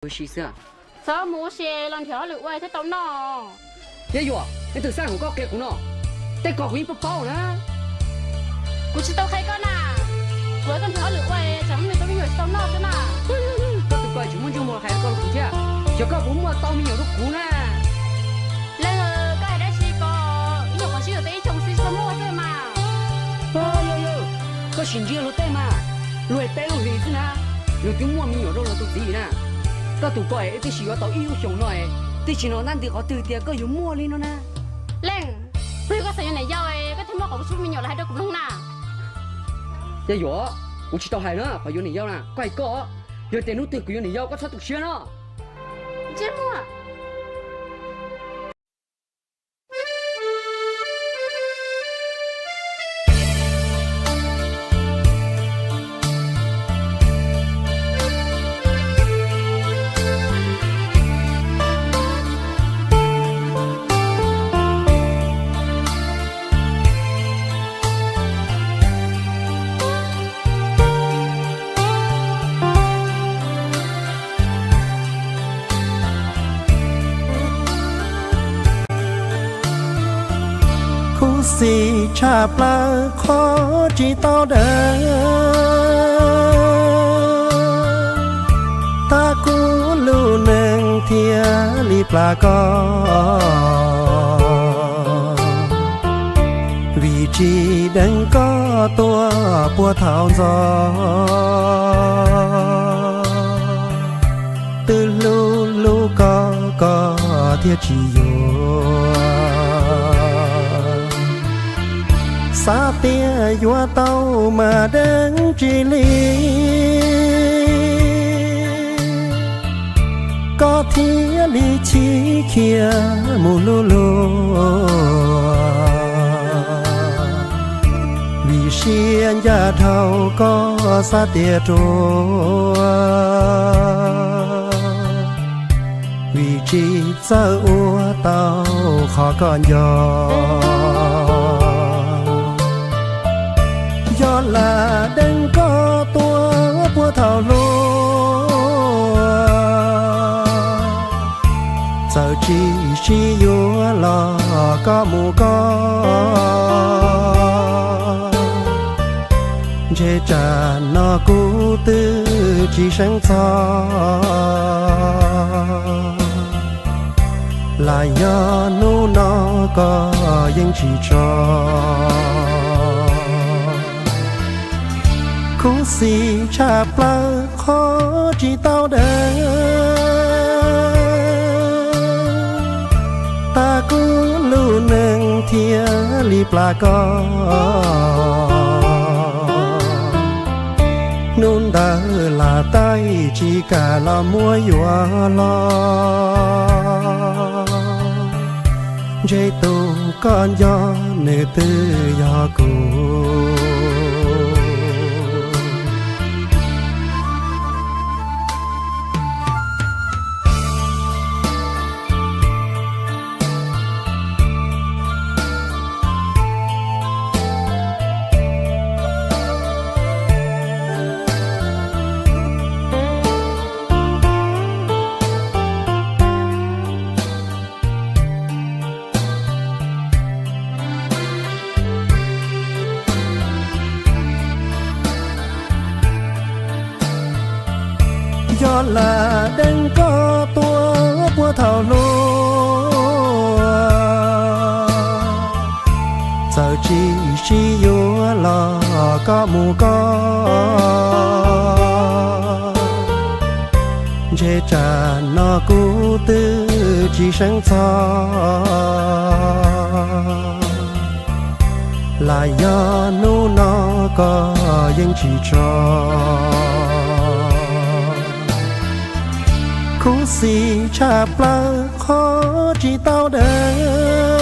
Ua si xwb. Txhob mus ua si, los nrhiav hauj lwm ua thiaj tau noj. Yaj Yuam, leej twg xa hauv koj qhia kuv no? Tej ko kuv yeej paub paub na. Kuv tsis tau qhia koj na. Kuv hais koj nrhiav hauj lwm ua, tsam muaj me tub me nyuam tsis tau noj xwb na. Koj tus ko tsis muaj ntsej muag hais koj rau kuv thiab. Xyov koj puas muaj tau me nyuam rau kuv na. Leej, koj hais dab tsi ko, ib nyuag qhov sib yuav tej ib xyoos xwb tsis tau muaj xwb mas. Koj sim ntsia luag tej mas, luag peb lub hlis xwb na, luag twb muaj me nyuam rau luag tus txiv na. Koj tus ko es twb sim yuav tau ib lub xyoos no, twb tsis hnov ntab ntws qhov twg tias koj yuav muaj li no na. Leej, kuv yog koj xav yuav niam yau, koj thiaj muab qhov kuv tshuaj me nyuam los hais rau kuv mloog na. Yaj Yuam, kuv tsis tau hais na, qhov yuav niam yau na, koj hais koj. Yog tias hnub twg kuv yuav niam yau koj txhob tu siab no. Ntsej muag. Khuv xim tshaj plaws qhov tsis tau deev, tab kuv lub neej thiaj li plam koj. Vim tsis deev koj tuaj puag thaum ntxov, twb hlub hlub koj koj thiaj tsis yuav. Xav tias yuav tau mas deev tsis li, koj thiaj li chim khiav mus hlub luag. Vim siab ncaj dhau koj xav tias ruam, vim tsis txawj ua tau qhov koj nco. Yog lam deev koj tuaj puag thaum hluas, txawm tsis sib yuav los koj mus koj. Ntshe tsam no kuv twb tsis seev txog, lam yog hnub no koj yeej tsis tso. Khuv xim tshaj plaws qhov tsis tau deev, tab kuv lub neej thiaj li plam koj. Hnub ntawd lam taij tsis kam los muab yuav los, ntshe tus koj nco nws twb yog kuv. Yog lam deev koj tuaj puag thaum hluas, txawm tsis sib yuav los koj mus koj. Ntshe tsam no kuv twb tsis seev txog, lam yog hnub no koj yeej tsis tso. Khuv xim tshaj plaws qhov tsis tau deev,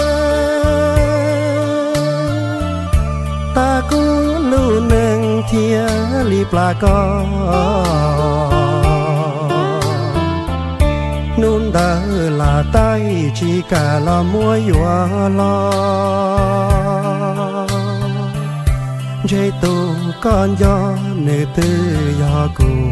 tab kuv lub neej thiaj li plam koj. Hnub ntawd lam taij tsis kam los muab yuav los, ntshe tus koj nco nws twb yog kuv.